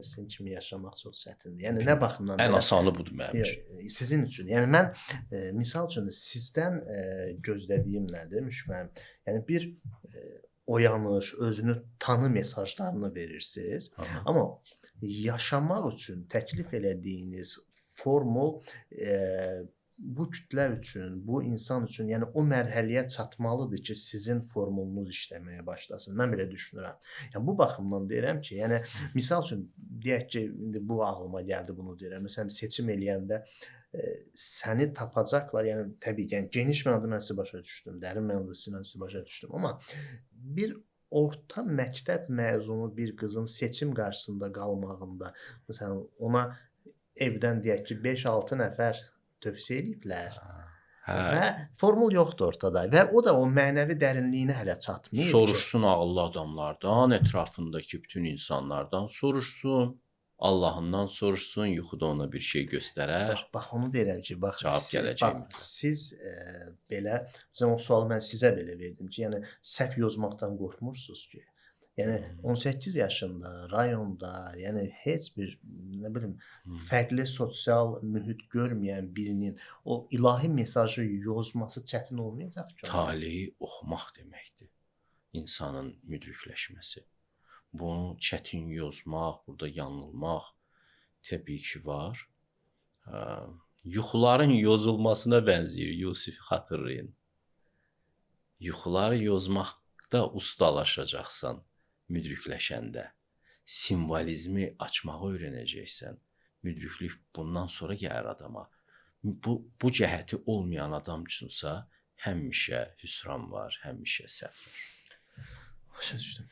Sizin kimi yaşamaq çox çətindir. Yəni nə baxımdan Ən asanı budur mənim üçün. Sizin üçün. Yəni mən misal üçün sizdən gözlədiyim nədir mənim? Yəni bir oyanış, özünü tanı mesajlarını verirsiniz. Aha. Amma yaşamaq üçün təklif elədiyiniz formul bu kütlə üçün, bu insan üçün, yəni o mərhələyə çatmalıdır ki, sizin formulunuz işləməyə başlasın. Mən belə düşünürəm. Yəni bu baxımdan deyirəm ki, yəni misal üçün deyək ki, indi bu ağlıma gəldi, bunu deyirəm. Məsələn, seçim eləyəndə səni tapacaqlar. Yəni təbii ki, yəni geniş mənada mən sizi başa düşdüm, dərin mənada mən sizi başa düşdüm, amma bir orta məktəb məzunu bir qızın seçim qarşısında qalmağında, məsələn, ona evdən deyək ki, 5-6 nəfər tövsiyə eləyiblər. Hə. Və formul yoxdur ortada və o da o mənəvi dərinliyinə hələ çatmayıb. Soruşsun ağıllı adamlardan, ətrafındakı bütün insanlardan soruşsun, Allahından soruşsun, yuxuda ona bir şey göstərər. Bax, bax onu deyirəm ki, bax cavab gələcək. Bax, siz belə, məsələn o sualı mən sizə belə verdim ki, yəni səhv yozmaqdan qorxmursunuz ki. Yəni 18 yaşında, rayonda, yəni heç bir nə bilim fərqli sosial mühit görməyən birinin o ilahi mesajı yozması çətin olmayacaq ki. Taleyi oxumaq deməkdir insanın müdrikləşməsi. Bunu çətin yozmaq, burada yanılmaq təbii ki var. Yuxuların yozulmasına bənzəyir, Yusifi xatırlayın. Yuxuları yozmaqda ustalaşacaqsan. Müdrikləşəndə simvolizmi açmağı öyrənəcəksən. Müdriklik bundan sonra gəlir adama. Bu cəhəti olmayan adam üçünsə həmişə hüsran var, həmişə səhv var. Başa düşdüm.